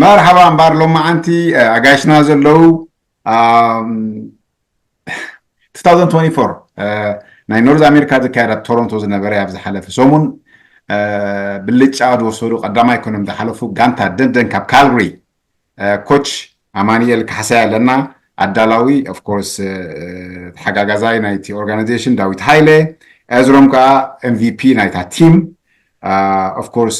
መርሓባ እምበኣር ሎማዓንቲ ኣጋይሽና ዘለዉ two thousand twenty-four ናይ ኖርዝ ኣሜሪካ ዝካየድ ኣብ ቶሮንቶ ዝነበረ ኣብ ዝሓለፈ ሰሙን ብልጫ ዝወሰዱ ቀዳማይ ኮይኖም ዝሓለፉ ጋንታ ደንደን ካብ ካልግሪ ኮች ኣማኒኤል ካሕሳይ ኣለና። ኣዳላዊ ኦፍኮርስ ተሓጋጋዛይ ናይቲ ኦርጋናይዜሽን ዳዊት ሃይለ፣ እዝሮም ከዓ ኤምቪፒ ናይታ ቲም ኦፍኮርስ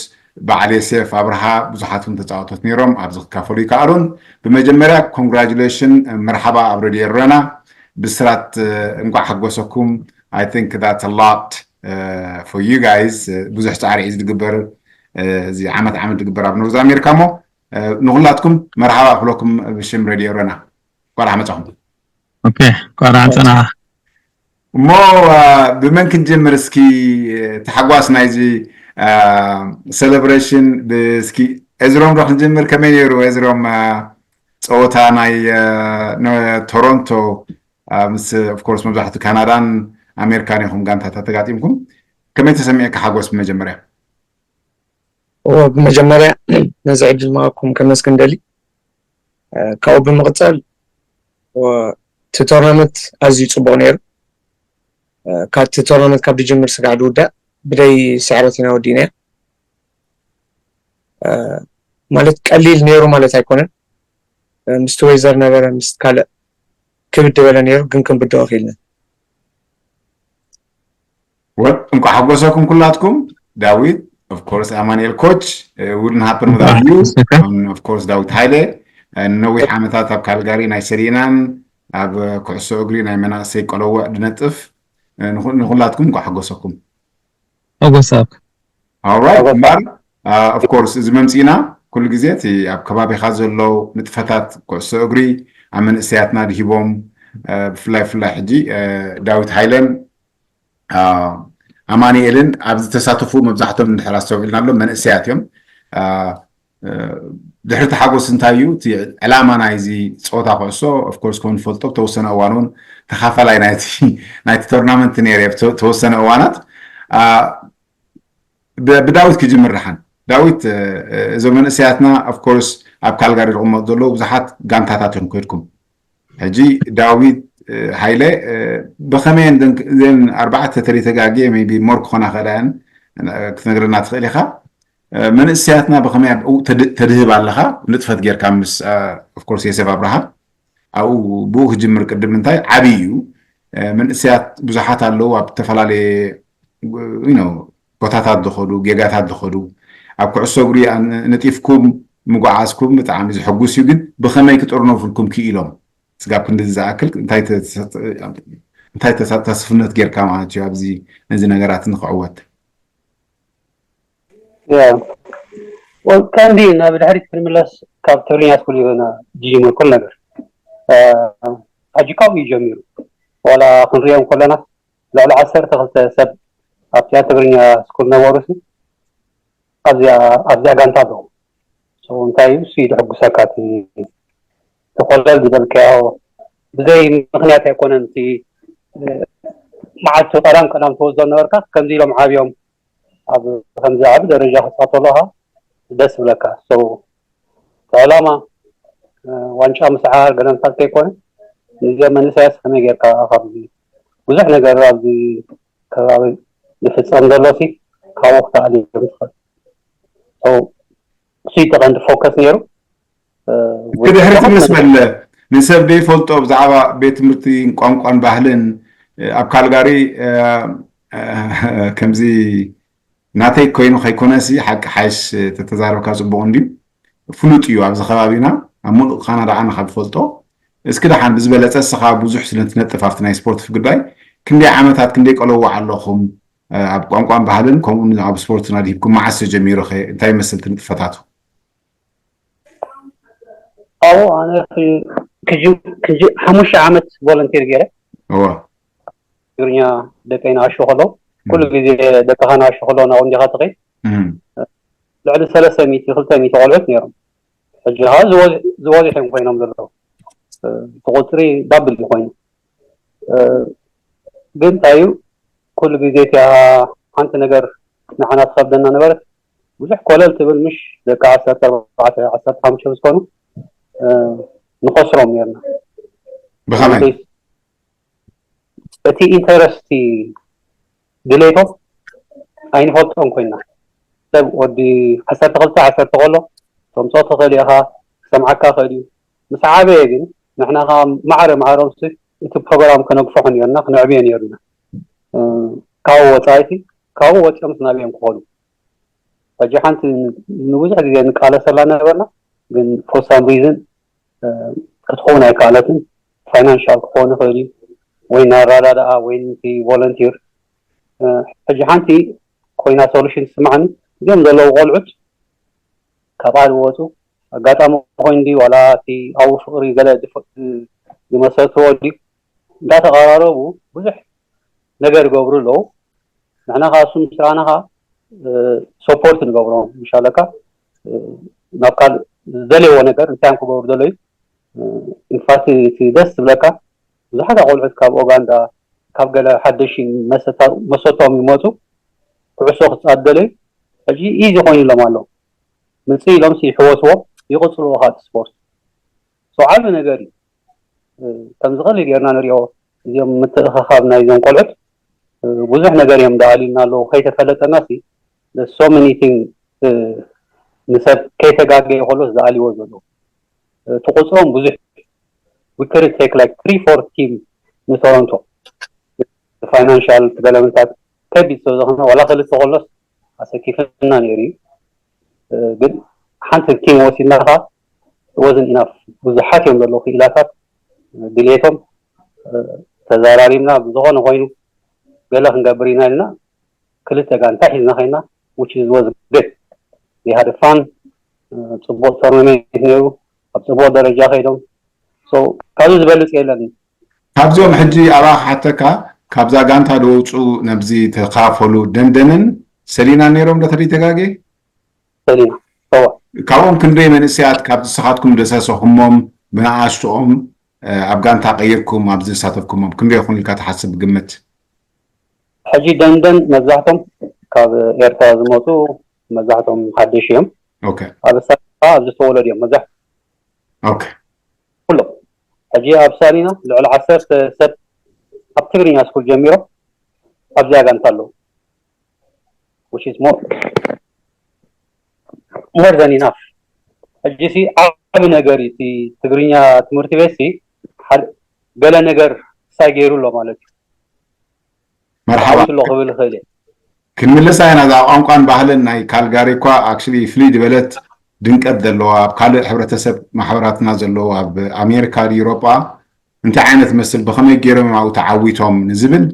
በዓል የሴፍ ኣብርሃ ብዙሓት እውን ተፃወቶት ነይሮም ኣብዚ ክካፈሉ ይከኣሉን። ብመጀመርያ ኮንግራጁሌሽን መርሓባ ኣብ ረድዮ ኤረና ብስራት እንኳዕ ሓጎሰኩም። I think that's a lot for you guys። ብዙሕ ፃዕሪ እዩ ዝግበር እዚ ዓመት ዓመት ዝግበር ኣብ ኖርዝ ኣሜሪካ እሞ ንኩላትኩም መርሓባ ክብለኩም ብሽም ረድዮ ኤረና እንኳዕ ደሓን መፃኹም። ኦኬ እንኳዕ ደሓን ፀናኻ። እሞ ብመን ክንጀምር እስኪ? ተሓጓስ ናይዚ ሴሌብሬሽን እስኪ እዝሮም ዶ ክንጀምር? ከመይ ነይሩ እዝሮም ፀወታ ናይ ቶሮንቶ ምስ ኦፍኮርስ መብዛሕትኡ ካናዳን ኣሜሪካን ኢኹም ጋንታታት ተጋጢምኩም ከመይ ተሰሚዕካ ሓጎስ ብመጀመርያ? እዎ ብመጀመርያ ነዚ ዕድል ምሃብኩም ከመስግን ደሊ። ካብኡ ብምቕፃል እቲ ቶርናመንት ኣዝዩ ፅቡቕ ነይሩ። ካብቲ ቶርናመንት ካብ ዝጅምር ስጋዕ ዝውዳእ ብደይ ስዕረት ኢና ወዲእናዮ። ማለት ቀሊል ነይሩ ማለት ኣይኮነን። ምስቲ ወይዘር ነበረ ምስ ካልእ ክብድ በለ ነይሩ ግን ክንብድኦ ክኢልና። ወል እንኳ ሓጎሰኩም ኩላትኩም። ዳዊት of course ኣማኑኤል coach wouldn't happen without you of course ዳዊት ሃይለ ንነዊሕ ዓመታት ኣብ ካልጋሪ ናይ ሰሪናን ኣብ ኩዕሶ እግሪ ናይ መናእሰይ ቆለወዕ ድነጥፍ ንኩላትኩም እንኳ ሓጎሰኩም። ሓጎሳብ Alright እምበር of course እዚ መምፅእና ኩሉ ግዜ እቲ ኣብ ከባቢኻ ዘሎ ንጥፈታት ኩዕሶ እግሪ ኣብ መንእሰያትና ድሂቦም ብፍላይ ፍላይ ሕጂ ዳዊት ሃይለን ኣማኒኤልን ኣብዚ ተሳተፉ መብዛሕቶም እንድሕር ኣስተውዒልና ኣሎ መንእሰያት እዮም። ድሕሪ ተሓጎስ እንታይ እዩ እቲ ዕላማ ናይዚ ፀወታ ኩዕሶ of course ከም ንፈልጦ ብተወሰነ እዋን እውን ተኻፋላይ ናይቲ ናይቲ ቶርናመንት ነይረ ተወሰነ እዋናት ብዳዊት ክጅምር ደሓን ዳዊት እዞም መንእሰያትና of course ኣብ ካልጋሪ ዝቕመጡ ዘለዉ ብዙሓት ጋንታታት እዮም ከድኩም ሕጂ ዳዊት ሃይለ ብኸመየን እዘን ኣርባዕተ ተሪተጋግየ ቢ ሞር ክኾና ክእላ እየን ክትነግረና ትኽእል ኢኻ መንእሰያትና ብኸመይ ተድህብ ኣለኻ ንጥፈት ጌርካ ምስ of course የሰፍ ኣብርሃ ኣብኡ ብኡ ክጅምር ቅድም እንታይ ዓብይ እዩ መንእሰያት ብዙሓት ኣለዉ ኣብ ዝተፈላለየ ቦታታት ዝኸዱ ጌጋታት ዝኸዱ ኣብ ኩዕሶ እግሪ ነጢፍኩም ምጉዓዝኩም ብጣዕሚ ዝሕጉስ እዩ ግን ብኸመይ ክጥርነፉልኩም ክኢሎም ስጋብ ክንድዚ ዝኣክል እንታይ ተሳታስፍነት ጌርካ ማለት እዩ ኣብዚ ነዚ ነገራት ንክዕወት ቀንዲ ናብ ድሕሪት ክንምለስ ካብ ትግርኛ ስኩል ኢና ጅምር ኩል ነገር ሕጂ ካብኡ እዩ ጀሚሩ ዋላ ክንሪኦም ከለና ልዕሊ ዓሰርተ ክልተ ሰብ ኣብቲኣ ትግርኛ ስኩል ነበሩ ኣብዚኣ ጋንታ ኣለዉ እንታይ እዩ እሱ ደሕጉሰካ እቲ ተኾለል ዝበልካዮ ብዘይ ምኽንያት ኣይኮነን እቲ መዓልቲ ቀዳም ቀዳም ትወስዶ ነበርካ ከምዚ ኢሎም ዓብዮም ኣብ ከምዚ ዓቢ ደረጃ ክትሳተፉ ከለኻ ደስ ይብለካ ሰው ዕላማ ዋንጫ ምስዓር ገለ ምሳት ከይኮነ ንዚኣ መንእሰያስ ከመይ ጌርካ ካብ ብዙሕ ነገር ኣብዚ ከባቢ ዝፍፀም ዘሎ ሲ ካብኡ ክትኣልዮም ትኽእል እሱ ቀንዲ ፎከስ ነይሩ ብድሕሪት ምስ በለ ንሰብ ዘይፈልጦ ብዛዕባ ቤት ትምህርቲ ቋንቋን ባህልን ኣብ ካልጋሪ ከምዚ ናተይ ኮይኑ ከይኮነሲ ሓቂ ሓይሽ ተተዛረብካ ፅቡቅ እንድዩ ፍሉጥ እዩ ኣብዚ ከባቢና ኣብ ሙሉእ ካናዳ ኣነ ካብ ዝፈልጦ እስኪ ደሓን ብዝበለፀ እስኻ ብዙሕ ስለትነጥፍ ኣብቲ ናይ ስፖርት ጉዳይ ክንደይ ዓመታት ክንደይ ቀለዎ ኣለኹም ኣብ ቋንቋን ባህልን ከምኡ ኣብ ስፖርትና ድሂብኩም መዓስ ተጀሚሩ ኸ እንታይ ይመስል ትንጥፈታቱ ኣብኡ ኣነ ሓሙሽተ ዓመት ቮለንቲር ገይረ እዋ ትግርኛ ደቀይ ንኣሽቱ ከለዉ ኩሉ ግዜ ደቅኻ ንኣሽቱ ከለዉ ናብኡ እንዲኻ ትኸይድ ልዕሊ ሰለስተ ሚእቲ ክልተ ሚእቲ ቆልዑት ነይሮም ሕጂ ከዓ ዝበዝሑ እዮም ኮይኖም ዘለዉ እቲ ቁፅሪ ዳብል እዩ ኮይኑ ግን እንታይ እዩ ኩሉ ግዜ እቲኣ ሓንቲ ነገር ንዓና ትኸብደና ነበረት ብዙሕ ኮለል ትብል፣ ምሽ ደቂ ዓሰርተ ኣርባዕተ ዓሰርተ ሓሙሽተ ዝኾኑ ንኸስሮም ነርና። ብኸመይ? እቲ ኢንተረስቲ ድሌቶም ኣይንፈልጦም ኮይና። ሰብ ወዲ ዓሰርተ ክልተ ዓሰርተ ከሎ ተምፅኦ ትኽእል ኢኻ፣ ክሰምዓካ ይኽእል እዩ። ምስ ዓበየ ግን ንሕና ከዓ ማዕረ ማዕሮም እቲ ፕሮግራም ከነግፍሖ ነርና፣ ክነዕብዮ ነርና። ካብኡ ወፃኢቲ ካብኡ ወፂኦም ናበዮም ክኸዱ። ሕጂ ሓንቲ ንብዙሕ ግዜ ንቃለሰላ ነበርና፣ ግን for some reason ክትኸውን ኣይከኣለትን። ፋይናንሻል ክኸውን ይኽእል እዩ፣ ወይ ናይ ኣረዳድኣ ወይ ንቲ ቮለንቲር። ሕጂ ሓንቲ ኮይና ሶሉሽን ትስማዓኒ፣ እዚኦም ዘለዉ ቆልዑት ካብኣ ዝወፁ ኣጋጣሚ ኮይኑ ድዩ ዋላ እቲ ኣብኡ ፍቕሪ ገለ ዝመሰረትዎ ድዩ እንዳተቐራረቡ ብዙሕ ነገር ይገብሩ ኣለዉ። ንሕና ከዓ እሱ ምስራና ከዓ ሰፖርት ንገብሮም። ምሻለካ ናብ ካልእ ዝደልይዎ ነገር እንታይ እዮም ክገብሩ ዘለዩ። ኢንፋክት እቲ ደስ ዝብለካ ብዙሓት ቆልዑት ካብ ኦጋንዳ ካብ ገለ ሓደሽ መሰቶም ይመፁ፣ ኩዕሶ ክፃወቱ ደለዩ። ሕጂ ኢዚ ኮይኑሎም ኣሎ። ምፅእ ኢሎም ይሕወስዎ፣ ይቕፅልዎ ከዓ እቲ ስፖርት። ዓቢ ነገር እዩ። ከምዚ ቀሊል ጌርና ንሪኦ። እዚኦም ምትእኽኻብ ናይዞም ቆልዑት ብዙሕ ነገር እዮም ደኣልዩና ኣለዉ። ከይተፈለጠና ሲ so many thing ንሰብ ከይተጋገየ ከሎስ ዝኣልይዎ ዘለዉ። እቲ ቁፅሮም ብዙሕ፣ we could take like three four team ንቶሮንቶ። ፋይናንሻል ገለምታት ከቢድ ስለ ዝኾነ ዋላ ክልተ ከሎስ ኣሰኪፍና ነይሩ እዩ። ግን ሓንቲ ቲም ወሲድና ከዓ wasn't enough። ብዙሓት እዮም ዘለዉ ክኢላታት ድሌቶም ተዛራሪብና ብዝኾነ ኮይኑ ገለ ክንገብር ኢና ኢልና ክልተ ጋንታ ሒዝና ከይና which is was great። They had fun። ፅቡቕ ቶርናሜንት ነይሩ። ኣብ ፅቡቕ ደረጃ ከይዶም። So ካብዚ ዝበልፅ የለን። ካብዚኦም ሕጂ ኣባ ክሓተካ፣ ካብዛ ጋንታ ዝወፁ ነብዚ ተካፈሉ ደንደንን ሰሊና ነይሮም ዶ ተደይተጋጌ? ሰሊና። እዋ። ካብኦም ክንደይ መንእሰያት ካብ ንስኻትኩም ደሰሰኹሞም ብንኣሽትኦም ኣብ ጋንታ ቀይርኩም ኣብዚ ዝሳተፍኩሞም ክንደይ ይኹን ኢልካ ትሓስብ ግምት? ሕጂ ደንደን መብዛሕቶም ካብ ኤርትራ ዝመፁ መብዛሕቶም ሓደሽ እዮም። ኦኬ። ኣብ ሳባ ኣብ ዝተወለዱ እዮም መብዛሕቱ ኦኬ። ኩሎም። ሕጂ ኣብ ሳሊና ልዕሊ ዓሰርተ ሰብ ኣብ ትግርኛ ስኩል ጀሚሮም ኣብዚኣ ጋንታ ኣለዉ። Which is more more than enough። ሕጂ ሲ ዓቢ ነገር እዩ። እቲ ትግርኛ ትምህርቲ ቤት ሲ ሓደ ገለ ነገር ሳይ ገይሩ ኣሎ ማለት እዩ። መርሓባ። ኣሎ ክብል ይኽእል እየ። ክንምልሳ ኢና። እዛ ቋንቋን ባህልን ናይ ካልጋሪ እኳ ኣክቹሊ ፍልይ ዝበለት ድምቀት ዘለዋ፣ ኣብ ካልእ ሕብረተሰብ ማሕበራትና ዘለዉ ኣብ ኣሜሪካ፣ ዩሮጳ እንታይ ዓይነት መስል ብኸመይ ገይሮም እዮም ኣብኡ ተዓዊቶም ንዝብል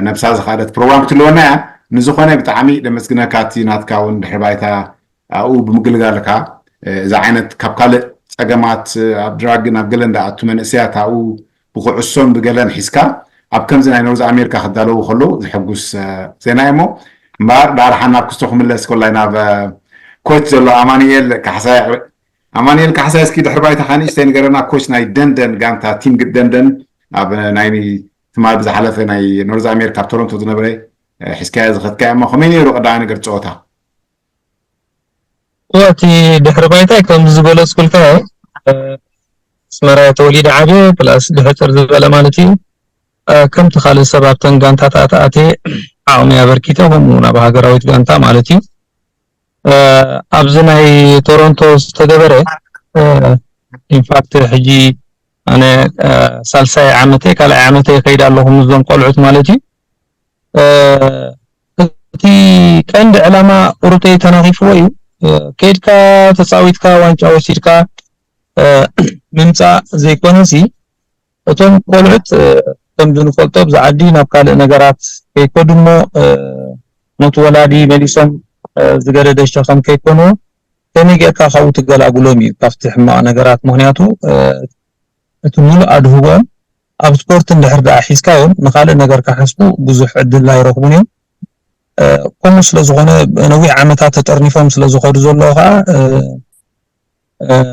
ነብሳ ዝኸኣለት ፕሮግራም ክትህልወና እያ። ንዝኾነ ብጣዕሚ ደመስግነካ፣ እቲ ናትካ እውን ድሕሪ ባይታ ኣብኡ ብምግልጋልካ፣ እዚ ዓይነት ካብ ካልእ ጸገማት ኣብ ድራግን ኣብ ገለን ዝኣቱ መንእሰያት ኣብኡ ብኩዕሶን ብገለን ሒዝካ ኣብ ከምዚ ናይ ኖርዝ ኣሜሪካ ክዳለዉ ከለዉ ዘሐጉስ ዜና እሞ፣ እምበኣር ዳርሓ ናብ ክስቶ ክምለስ ኮላይ ናብ ኮች ዘሎ ኣማኑኤል ካሕሳይ። ኣማኑኤል ካሕሳይ፣ እስኪ ድሕሪ ባይታኻ ንእሽተይ ንገረና። ኮች ናይ ደንደን ጋንታ ቲም ግድ ደንደን ኣብ ናይ ትማል ብዝሓለፈ ናይ ኖርዝ ኣሜሪካ ኣብ ቶሮንቶ ዝነበረ ሒዝካዮ ዝኸድካዮ እሞ ከመይ ነይሩ ቀዳማይ ነገር ጸወታ? እቲ ድሕሪ ባይታይ ከምዚ ዝበለጽኩልካ ኣስመራ ተወሊደ ዓብየ ፕላስ ድሕፅር ዝበለ ማለት እዩ። ከምቲ ካልእ ሰብ ኣብተን ጋንታታት ኣትየ ዓቕመይ ኣበርኪተ ከምኡ ናብ ሃገራዊት ጋንታ ማለት እዩ። ኣብዚ ናይ ቶሮንቶ ዝተገበረ ኢንፋክት ሕጂ ኣነ ሳልሳይ ዓመተይ ካልኣይ ዓመተይ ይኸይድ ኣለኹ ምስዞም ቆልዑት ማለት እዩ። እቲ ቀንዲ ዕላማ ቁሩብተይ ተናኺፍዎ እዩ። ከይድካ ተፃዊትካ ዋንጫ ወሲድካ ምምፃእ ዘይኮነሲ እቶም ቆልዑት ከምዚ ንፈልጦ ብዚ ዓዲ ናብ ካልእ ነገራት ከይከዱ እሞ ነቲ ወላዲ መሊሶም ዝገደደ ሸኸም ከይኮንዎ ከመይ ጌርካ ካብኡ ትገላግሎም እዩ ካብቲ ሕማቕ ነገራት። ምክንያቱ እቲ ሙሉእ ኣድህቦም ኣብ ስፖርት እንድሕር ደኣ ሒዝካዮም ንኻልእ ነገር ክሓስቡ ብዙሕ ዕድል ኣይረኽቡን እዮም። ከምኡ ስለ ዝኾነ ነዊሕ ዓመታት ተጠርኒፎም ስለ ዝኸዱ ዘለዉ ከዓ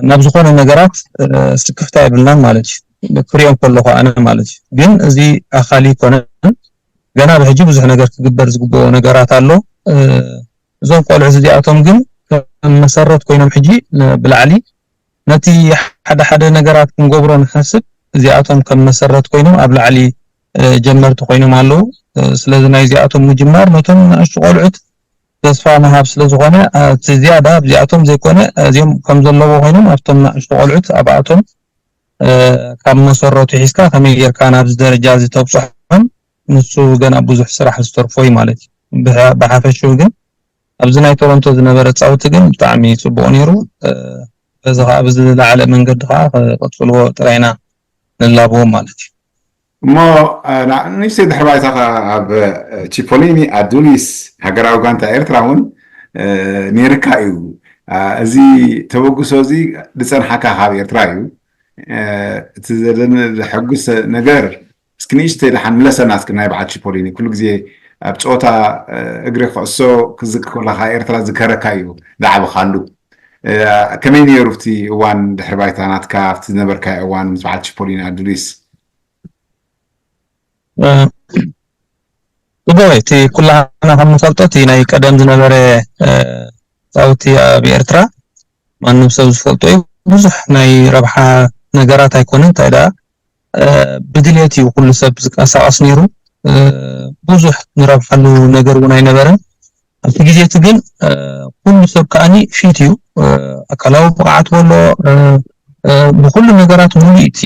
ናብ ዝኾነ ነገራት ስክፍታ የብልናን ማለት እዩ። ክሪኦም ከለኹ ኣነ ማለት እዩ። ግን እዚ ኣኻሊ ኣይኮነን። ገና ብሕጂ ብዙሕ ነገር ክግበር ዝግበኦ ነገራት ኣሎ። እዞም ቆልዑት እዚኣቶም ግን ከም መሰረት ኮይኖም ሕጂ ን- ብላዕሊ ነቲ ሓደ ሓደ ነገራት ክንገብሮ ንሓስብ እዚኣቶም ከም መሰረት ኮይኖም ኣብ ላዕሊ እ፣ ጀመርቲ ኮይኖም ኣለዉ። እ፣ ስለዚ ናይ እዚኣቶም ምጅማር ነቶም ንኣሽቱ ቆልዑት ተስፋ ምሃብ ስለ ዝኾነ እቲ ዝያዳ ኣብዚኣቶም ዘይኮነ እዚኦም ከም ዘለዎ ኮይኖም ኣብቶም ንኣሽቱ ቆልዑት ኣብኣቶም እ፣ ካብ መሰረቱ ሒዝካ ከመይ ጌርካ ናብዚ ደረጃ እዚ ተብፅሖም ንሱ ገና ብዙሕ ስራሕ ዝተርፎ እዩ ማለት እዩ። ብሓ- ብሓፈሽኡ ግን ኣብዚ ናይ ቶሮንቶ ዝነበረ ፃውቲ ግን ብጣዕሚ ፅቡቅ ነይሩ። እ፣ በዚ ከዓ ብዝለዓለ መንገዲ ከዓ ክቅፅልዎ ጥራይና ንላብዎም ማለት እዩ። እሞ እ፣ ና- ንእሽተይ ድሕሪ ባይታ ከ ኣብ እ፣ ቺፖሊኒ ኣዱሊስ ሃገራዊ ጋንታ ኤርትራ እውን እ፣ ነይርካ እዩ። እ፣ እዚ ተበግሶ እዚ ዝፀንሓካ ካብ ኤርትራ እዩ። እ፣ እቲ ዘለኒ ዘሐጉስ ነገር እስኪ ንእሽተይ ደሓን ምለሰና እስኪ ናይ በዓል ቺፖሊኒ ኩሉ ግዜ ኣብ ፀወታ እ፣ እግሪ ኩዕሶ ክዝክር ከለካ ኤርትራ ዝከረካ እዩ ዝዓበኻሉ። እ፣ ከመይ ነይሩ እቲ እዋን ድሕሪ ባይታ ናትካ ኣብቲ ዝነበርካዮ እዋን ምስ በዓል ቺፖሊኒ ኣዱሊስ? እ፣ ጽቡቕ እቲ ኩላህና ከም ንፈልጦ እቲ ናይ ቀደም ዝነበረ እ፣ ጻውቲ ኣብ ኤርትራ ማንም ሰብ ዝፈልጦ እዩ። ብዙሕ ናይ ረብሓ ነገራት ኣይኮነን። እንታይ ደኣ እ፣ ብድልየት እዩ ኩሉ ሰብ ዝንቀሳቐስ ነይሩ። እ፣ ብዙሕ ንረብሓሉ ነገር እውን ኣይነበረን። ኣብቲ ግዜ እቲ ግን እ፣ ኩሉ ሰብ ከኣኒ ፊት እዩ። እ፣ ኣካላዊ ብቕዓት ወሎ እ፣ እ፣ ብኩሉ ነገራት ሙሉእ እቲ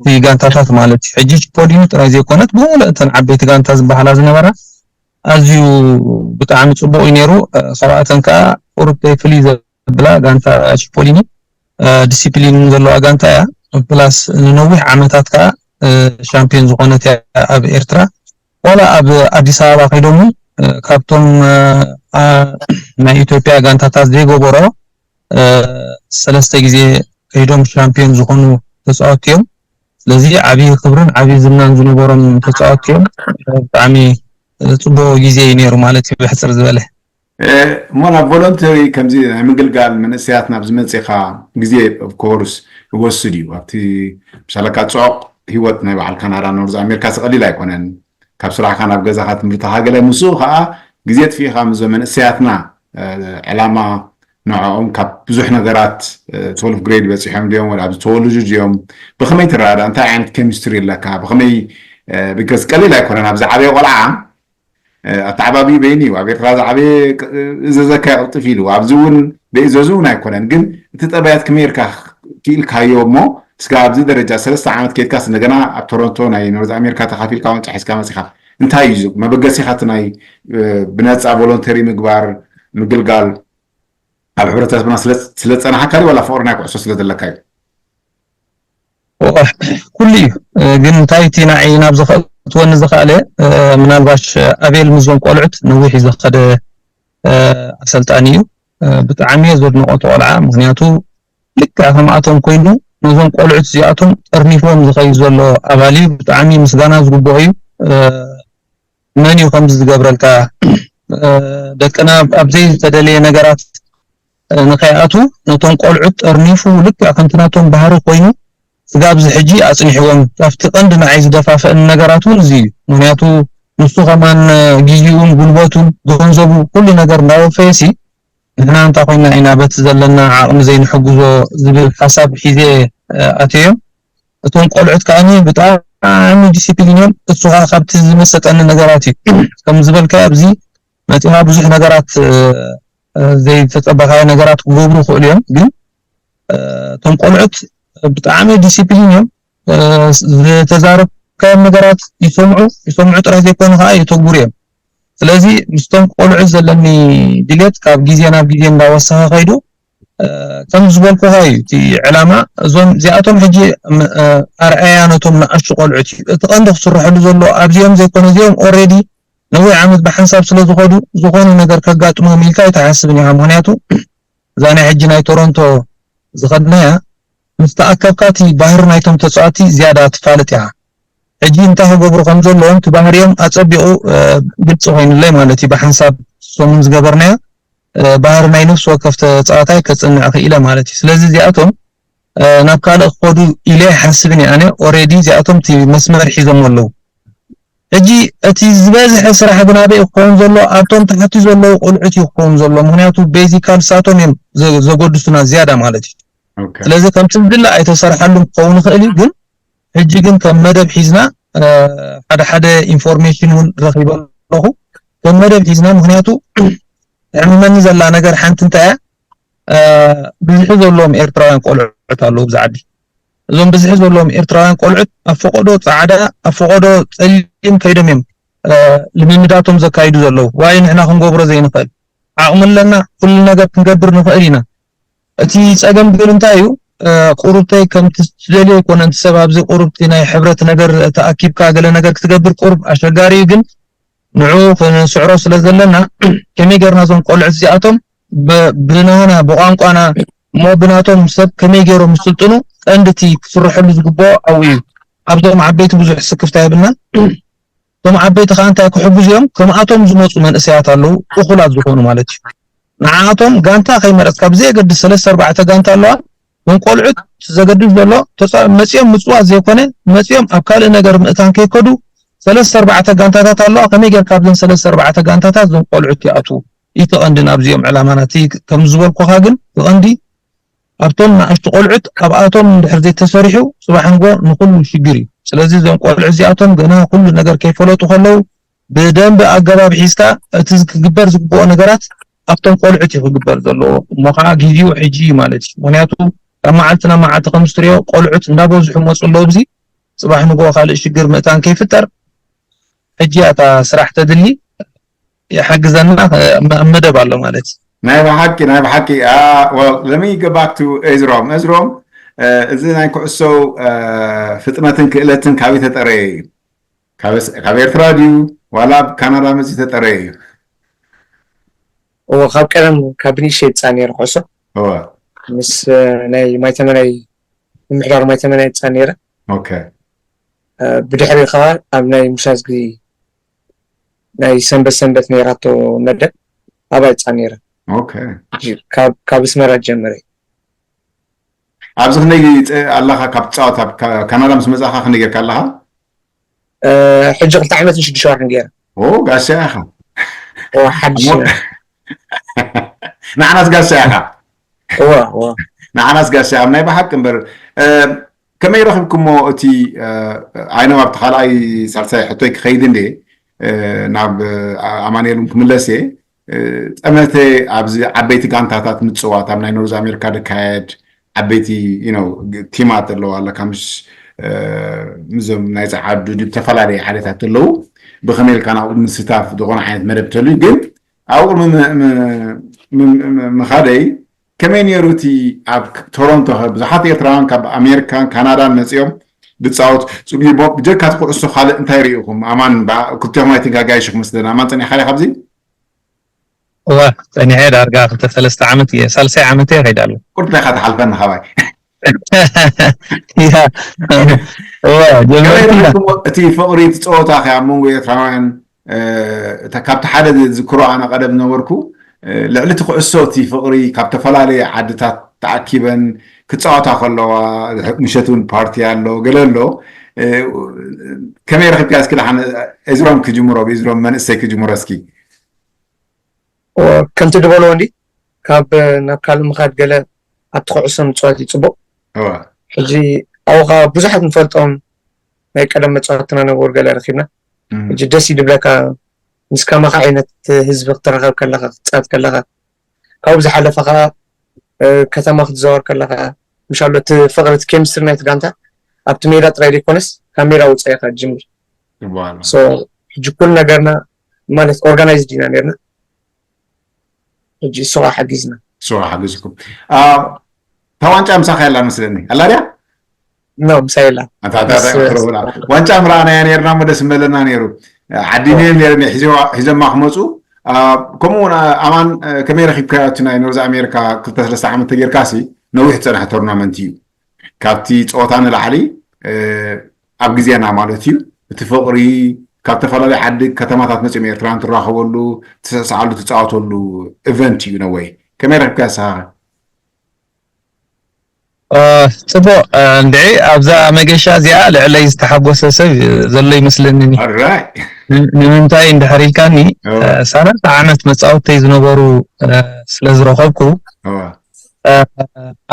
እቲ ጋንታታት ማለት እዩ። ሕጂ ቺፖሊኒ ጥራይ ዘይኮነት ብሙሉእ እተን ዓበይቲ ጋንታ ዝበሃላ ዝነበራ ኣዝዩ ብጣዕሚ ጽቡቕ እዩ ነይሩ። እ፣ ካብኣተን ከኣ ቁሩብ ፍልይ ዘብላ ጋንታ ቺፖሊኒ እ፣ ዲሲፕሊን ዘለዋ ጋንታ እያ። ፕላስ ንነዊሕ ዓመታት ከኣ እ፣ ሻምፒዮን ዝኾነት እያ ኣብ ኤርትራ። ዋላ ኣብ ኣዲስ ኣበባ ከይዶም እውን እ፣ ካብቶም እ፣ ኣ፣ ናይ ኢትዮጵያ ጋንታታት ዘይገበሮ እ፣ ሰለስተ ግዜ ከይዶም ሻምፒዮን ዝኾኑ ተጻወትቲ እዮም። ስለዚ ዓብዪ ክብርን ዓብዪ ዝናን ዝነበሮም ተጻወትቲ እዮም። ብጣዕሚ እ፣ ጽቡቕ ግዜ እዩ ነይሩ ማለት እዩ ብሕጽር ዝበለ። እ፣ እሞ ናብ ቮለንተሪ ከምዚ ናይ ምግልጋል መንእሰያት ናብ ዝመፅኻ ግዜ ኦፍኮርስ ይወስድ እዩ። ኣብቲ ምሳለካ ፅዑቕ ህይወት ናይ በዓል ካናዳ ኖርዝ ኣሜሪካ ቀሊል ኣይኮነን። ካብ ስራሕካ ናብ ገዛኻ ትምህርትኻ ገለ ምስኡ ከዓ ግዜ ጥፊእኻ ምስዞም መንእሰያትና እ፣ ዕላማ ንዕኦም ካብ ብዙሕ ነገራት ትወልፍ ግሬድ በፂሖም ድዮም ወላ ኣብዚ ተወልዱ ድዮም ብኸመይ ትረዳዳ እንታይ ዓይነት ኬሚስትሪ ኣለካ ብኸመይ ቢካዝ ቀሊል ኣይኮነን ኣብዚ ዓበየ ቆልዓ ኣተዓባቢ በይኑ እዩ ኣብ ኤርትራ ዝዓበየ እዘዘካ ይቕልጥፍ ኢሉ ኣብዚ እውን በእዘዙ እውን ኣይኮነን ግን እቲ ጠባያት ከመይ ርካ ክኢልካዮ እሞ እስካ ኣብዚ ደረጃ ሰለስተ ዓመት ከድካስ እንደገና ኣብ ቶሮንቶ ናይ ኖርዝ ኣሜሪካ ተካፊልካ ዋንጫ ሒዝካ መፂካ እንታይ እዩ መበገሲካ እቲ ናይ ብነፃ ቮሎንተሪ ምግባር ምግልጋል ኣብ ሕብረተሰብና ስለዝፀናሓካ ዋላ ፍቅሪ ናይ ኩዕሶ ስለዘለካ እዩ ኩሉ እዩ ግን እንታይ እቲ ንዓይ ናብ ዘኸእትወኒ ዝኸኣለ ምናልባሽ ኣቤል ምስዞም ቆልዑት ነዊሕ እዩ ዝኸደ ኣሰልጣኒ እዩ ብጣዕሚ እየ ዘድንቆ እቲ ቆልዓ ምክንያቱ ልክዕ ከምኣቶም ኮይኑ ነዞም ቆልዑት እዚኣቶም ጠርኒፍዎም ዝኸይድ ዘሎ ኣባል እዩ ብጣዕሚ ምስጋና ዝግብኦ እዩ መን እዩ ከምዚ ዝገብረልካ ደቅና ኣብዘይ ዝተደለየ ነገራት ንኸይኣትዉ ነቶም ቆልዑት ጠርኒፉ ልክዕ ከምቲ ናቶም ባህሪ ኮይኑ ስጋብ እዚ ሕጂ ኣፅኒሕዎም ኣብቲ ቀንዲ ንዓይ ዝደፋፍአኒ ነገራት እውን እዚ እዩ ምክንያቱ ንሱ ከማን ግዜኡን ጉልበቱን ገንዘቡ ኩሉ ነገር እንዳወፈየሲ ንሕና እንታ ኮይና ኢና በቲ ዘለና ዓቕሚ ዘይንሕግዞ ዝብል ሓሳብ ሒዘ ኣትዮም እቶም ቆልዑት ከዓኒ ብጣዕሚ ዲሲፕሊን እዮም እሱ ከዓ ካብቲ ዝመሰጠኒ ነገራት እዩ ከም ዝበልካ ኣብዚ መፂኻ ብዙሕ ነገራት ዘይተፀበኻዮ ነገራት ክገብሩ ይኽእሉ እዮም ግን እቶም ቆልዑት ብጣዕሚ ዲሲፕሊን እዮም ዝተዛረብካዮም ነገራት ይሰምዑ ይሰምዑ ጥራይ ዘይኮኑ ከዓ የተግብሩ እዮም ስለዚ ምስቶም ቆልዑት ዘለኒ ድሌት ካብ ግዜ ናብ ግዜ እንዳወሰኸ ከይዱ ከም ዝበልኩኻ እዩ እቲ ዕላማ እዞም እዚኣቶም ሕጂ ኣርኣያ ነቶም ንኣሽቱ ቆልዑት እዩ እቲ ቀንዲ ክስረሐሉ ዘሎ ኣብዚኦም ዘይኮነ እዚኦም ኦሬዲ ነዊሕ ዓመት ብሓንሳብ ስለ ዝኸዱ ዝኾነ ነገር ከጋጥሞም ኢልካ ኣይትሓስብን ኢኻ ምክንያቱ እዛ ናይ ሕጂ ናይ ቶሮንቶ ዝኸድናያ ምስ ተኣከብካ እቲ ባህሪ ናይቶም ተፃወቲ ዝያዳ ትፋልጥ ኢኻ ሕጂ እንታይ ክገብሩ ከም ዘለዎም እቲ ባህሪኦም ኣፀቢቑ ግልፂ ኮይኑለይ ማለት እዩ ብሓንሳብ ሰሙን ዝገበርናዮ ባህሪ ናይ ነፍሲ ወከፍ ተፃዋታይ ከፅንዕ ክኢለ ማለት እዩ ስለዚ እዚኣቶም ናብ ካልእ ክኸዱ ኢለ ኣይሓስብን እየ ኣነ ኦሬዲ እዚኣቶም እቲ መስመር ሒዞም ኣለዉ ሕጂ እቲ ዝበዝሐ ስራሕ ግን ኣበይ ክኸውን ዘሎ? ኣብቶም ታሕቲ ዘለዉ ቆልዑት እዩ ክኸውን ዘሎ። ምክንያቱ ቤዚካል ሳቶም እዮም ዘ- ዘጎድሱና ዝያዳ ማለት እዩ። ስለዚ ከምቲ ዝድለ ኣይተሰርሓሉን ክኸውን ይኽእል እዩ፣ ግን ሕጂ ግን ከም መደብ ሒዝና ሓደ ሓደ ኢንፎርሜሽን እውን ረኺበ ኣለኹ። ከም መደብ ሒዝና፣ ምክንያቱ ሕምመኒ ዘላ ነገር ሓንቲ እንታይ እያ? ብዝሒ ዘለዎም ኤርትራውያን ቆልዑት ኣለዉ ብዛ ዓዲ። እዞም ብዝሒ ዘለዎም ኤርትራውያን ቆልዑት ኣብ ፈቐዶ ጻዕዳ ኣብ ፈቐዶ ጸሊም ከይዶም እዮም ልምምዳቶም ዘካይዱ ዘለዉ። ዋይ ንሕና ክንገብሮ ዘይንኽእል? ዓቕሚ ኣለና፣ ኩሉ ነገር ክንገብር ንኽእል ኢና። እቲ ጸገም ግን እንታይ እዩ? ቁሩብተይ ከምቲ ትደልዮ ኣይኮነን። እቲ ሰብ ኣብዚ ቁሩብቲ ናይ ሕብረት ነገር ተኣኪብካ ገለ ነገር ክትገብር ቁሩብ ኣሸጋሪ እዩ፣ ግን ንዑ ክንስዕሮ ስለ ዘለና ከመይ ጌርና እዞም ቆልዑት እዚኣቶም ብናና ብቋንቋና እሞ ብናቶም ሰብ ከመይ ገይሮም ይስልጥኑ ቀንድቲ ክስርሐሉ ዝግብኦ ኣብኡ እዩ። ኣብዞም ዓበይቲ ብዙሕ ስክፍታ የብልናን። እቶም ዓበይቲ ከዓ እንታይ ክሕግዙ እዮም? ከምኣቶም ዝመፁ መንእሰያት ኣለዉ፣ እኹላት ዝኾኑ ማለት እዩ። ንዓኣቶም ጋንታ ከይመረፅካ ብዘየገድስ ሰለስተ ኣርባዕተ ጋንታ ኣለዋ። እዞም ቆልዑት ዘገድስ ዘሎ መፂኦም ምፅዋት ዘይኮነ መፂኦም ኣብ ካልእ ነገር ምእታን ከይከዱ ሰለስተ ኣርባዕተ ጋንታታት ኣለዋ። ከመይ ጌርካ ኣብዘን ሰለስተ ኣርባዕተ ጋንታታት እዞም ቆልዑት ይኣትዉ? እቲ ቀንዲ ናብዚኦም ዕላማና እቲ ከም ዝበልኩኻ ግን እቲ ቀንዲ ኣብቶም ንኣሽቱ ቆልዑት ኣብኣቶም እንድሕር ዘይተሰሪሑ ፅባሕ ንጎ ንኩሉ ሽግር እዩ። ስለዚ እዞም ቆልዑ እዚኣቶም ገና ኩሉ ነገር ከይፈለጡ ከለዉ ብደንቢ ኣገባብ ሒዝካ እቲ ክግበር ዝግብኦ ነገራት ኣብቶም ቆልዑት እዩ ክግበር ዘለዎ። እሞ ከዓ ግዜኡ ሕጂ እዩ ማለት እዩ። ምክንያቱ ካብ መዓልቲ ናብ መዓልቲ ከም ዝትሪኦ ቆልዑት እንዳበዝሑ መፁ ኣለዉ። ብዚ ፅባሕ ንጎ ካልእ ሽግር ምእታን ከይፍጠር ሕጂ እያ እታ ስራሕ ተድሊ። ይሓግዘና መደብ ኣሎ ማለት እዩ። ናይ ብሓቂ ናይ ብሓቂ። Let me go back to Ezrom. Ezrom, እዚ ናይ ኩዕሶ ፍጥነትን ክእለትን ካበይ ተጠረየ እዩ? ካብ ኤርትራ ድዩ ዋላ ኣብ ካናዳ መፂ ተጠረየ እዩ? እዎ፣ ካብ ቀደም ካብ ብንእሸይ ይፃ ነይረ ኩዕሶ። ምስ ናይ ማይተመናይ ምምሕዳር ማይተመናይ ይፃ ነይረ። ብድሕሪ ከዓ ኣብ ናይ ምሻዝ ግዜ ናይ ሰንበት ሰንበት ነይራቶ መደብ ኣባይ ፃ ነይረ። ካብ ኣስመራ ጀመረ። ኣብዚ ክንደይ ኣለኻ ካብ ትፃወት? ኣብ ካናዳ ምስ መፃኻ ክንደይ ጌርካ ኣለኻ? ሕጂ ክልተ ዓመትን ሽዱሽተ ወርሕን ገይረ። ጋሻ ኢኻ። ሓድሽ ንዓናስ ጋሻ ኢኻ። ንዓናስ ጋሻ ኣብ ናይ ብሓቂ እምበር። ከመይ ረኺብኩሞ እቲ? ዓይኖም ኣብቲ ካልኣይ ሳልሳይ ሕቶይ ክኸይድ እንደ ናብ ኣማኑኤል እውን ክምለስ እየ። ጠመተ ኣብዚ ዓበይቲ ጋንታታት ምፅዋት ኣብ ናይ ኖርዝ ኣሜሪካ ዝካየድ ዓበይቲ ቲማት ኣለዋ ኣለካ ምስ ምዞም ናይ ፀዓዱ ዝተፈላለዩ ሓደታት ኣለዉ። ብኸመይ ኢልካ ናብኡ ምስታፍ ዝኾነ ዓይነት መደብ ተልዩ ግን ኣብኡ ምኻደይ ከመይ ነይሩ እቲ ኣብ ቶሮንቶ ብዙሓት ኤርትራውያን ካብ ኣሜሪካን ካናዳን መፂኦም ዝፃወቱ ፅቢቦ ብጀካ እቲ ኩዕሶ ካልእ እንታይ ርኢኹም? ኣማን ክልቲኹም ኣይትንካጋይሽኹም መስለና ኣማን ፀኒሕካ ዲኻ ኣብዚ? እወ ፀኒሐ ዳርጋ ክልተ ሰለስተ ዓመት እየ ሳልሳይ ዓመት እየ ከይዳ ኣለሁ። ቁርጥና ኢኻ ትሓልፈኒ ካባይ። እወ ጀመርኩ። እቲ ፍቕሪ እቲ ፀወታ ከ ኣብ መንጎ ኤርትራውያን ካብቲ ሓደ ዝዝክሮ ኣነ ቀደም ነበርኩ ልዕሊ እቲ ኩዕሶ እቲ ፍቕሪ ካብ ተፈላለየ ዓድታት ተኣኪበን ክፃወታ ከለዋ ምሸት እውን ፓርቲ ኣሎ ገለ ኣሎ። ከመይ ረኺብካ እስኪ ደሓን እዝሮም ክጅምሮ ብእዝሮም መንእሰይ ክጅምሮ እስኪ። ከምቲ ዝበልዎ እንዲ ካብ ናብ ካልእ ምኻድ ገለ ኣብቲ ኩዕሶ ምፅዋት እዩ ፅቡቕ። ሕጂ ኣብኡ ከዓ ብዙሓት ንፈልጦም ናይ ቀደም መፃወትና ነበሩ ገለ ረኪብና። ሕጂ ደስ እዩ ድብለካ ምስ ከማኻ ዓይነት ህዝቢ ክትራኸብ ከለኻ ክትፃወት ከለኻ ካብኡ ዝሓለፈ ከዓ ከተማ ክትዘዋወር ከለኻ ምሻሎ እቲ ፍቕሪ እቲ ኬሚስትሪ ናይቲ ጋንታ ኣብቲ ሜዳ ጥራይ ዘይኮነስ ካብ ሜዳ ውፃኢ ኢኻ ትጅምር። ሕጂ ኩሉ ነገርና ማለት ኦርጋናይዝድ ኢና ነርና። ሕጂ እሱ ከዓ ሓጊዝና። እሱ ከዓ ሓጊዝኩም። እታ ዋንጫ ምሳኻ የላ መስለኒ ኣላ ድያ? ኖ ምሳይ የላ። ዋንጫ ምረኣናያ ነርና እሞ ደስ ምበለና ነይሩ። ዓዲነዮም ነርኒ ሒዞማ ክመፁ። ከምኡ እውን ኣማን ከመይ ረኪብካዮ እቲ ናይ ኖርዝ ኣሜሪካ ክልተ ሰለስተ ዓመት ተጌርካ ሲ ነዊሕ ዝፀንሐ ቶርናመንት እዩ። ካብቲ ፀወታ ንላዕሊ ኣብ ግዜና ማለት እዩ እቲ ፍቕሪ ካብ ዝተፈላለዩ ዓዲ ከተማታት መፅኦም ኤርትራውያን ትራኸበሉ ትስዕስዓሉ ትፃወተሉ ኢቨንት እዩ ነወይ ከመይ ረኪብካ ንስኻ? ጽቡቕ። እንድዒ ኣብዛ መገሻ እዚኣ ልዕለይ ዝተሓጎሰ ሰብ ዘሎ ይመስለኒ። ንምንታይ እንድሕር ኢልካኒ፣ ሰላሳ ዓመት መጻወተይ ዝነበሩ ስለ ዝረኸብኩ፣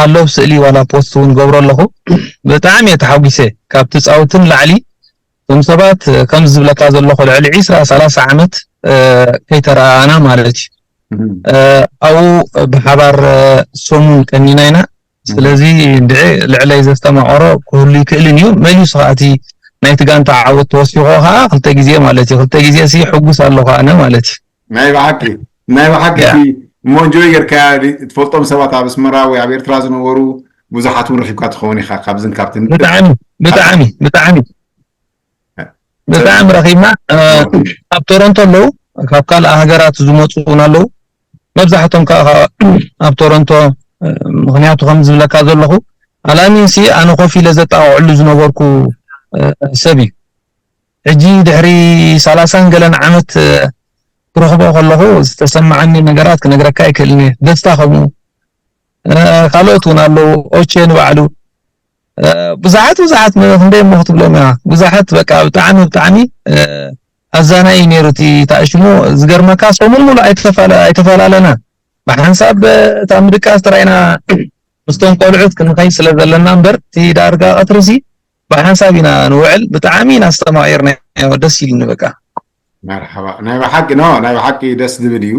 ኣለዉ ስእሊ ዋላ ፖስት እውን ገብሮ ኣለኹ። ብጣዕሚ እየ ተሓጒሰ። ካብ ትጻውትን ላዕሊ እቶም ሰባት፣ ከም ዝብለካ ዘለኹ፣ ልዕሊ ዒስራ ሰላሳ ዓመት ከይተረኣና ማለት እዩ። ኣብኡ ብሓባር ሰሙን ቀኒና ኢና። ስለዚ እንድዒ ልዕለይ ዘስተማቐሮ ክህሉ ይክእልን እዩ። መሊሱ ከዓ እቲ ናይቲ ጋንታ ዓወት ተወሲኾ ከዓ ክልተ ግዜ ማለት እዩ። ክልተ ግዜ ሲ ሕጉስ ኣለኹ ኣነ ማለት እዩ። ናይ ብሓቂ፣ ናይ ብሓቂ። እቲ እሞ እንጆይ ጌርካ ትፈልጦም ሰባት ኣብ ኣስመራ ወይ ኣብ ኤርትራ ዝነበሩ ብዙሓት እውን ረኺብካ ትኸውን ኢኻ ካብዝን ካብትን። ብጣዕሚ፣ ብጣዕሚ፣ ብጣዕሚ። ብጣዕሚ ረኺብና። ኣብ ቶሮንቶ ኣለዉ፣ ካብ ካልእ ሃገራት ዝመፁ እውን ኣለዉ። መብዛሕቶም ከዓ ኣብ ቶሮንቶ፣ ምኽንያቱ ከም ዝብለካ ዘለኹ፣ ኣላሚንሲ ኣነ ኮፍ ኢለ ዘጣቕዐሉ ዝነበርኩ ሰብ እዩ። ሕጂ ድሕሪ ሰላሳን ገለን ዓመት ክረኽቦ ከለኹ ዝተሰማዓኒ ነገራት ክነግረካ ኣይክእልን እየ። ደስታ ከምኡ፣ ካልኦት እውን ኣለዉ። ኦቼ ንባዕሉ፣ ብዙሓት፣ ብዙሓት፣ ክንደይ እሞ ክትብሎም እያ። ብዙሓት፣ በቃ ብጣዕሚ፣ ብጣዕሚ ኣዛናይ እዩ ነይሩ እቲ ታእሽሙ። ዝገርመካ ሰሙን ሙሉእ ኣይተፈላለና። ብሓንሳብ እታ ምድቃስ ጥራይና ምስቶም ቆልዑት ክንኸይድ ስለ ዘለና እምበር፣ እቲ ዳርጋ ቀትርሲ ብሓንሳብ ኢና ንውዕል። ብጣዕሚ ኢና ዝተማቒርናዮ፣ ደስ ኢሉኒ በቃ። መርሓባ። ናይ ብሓቂ ኖ፣ ናይ ብሓቂ ደስ ዝብል እዩ።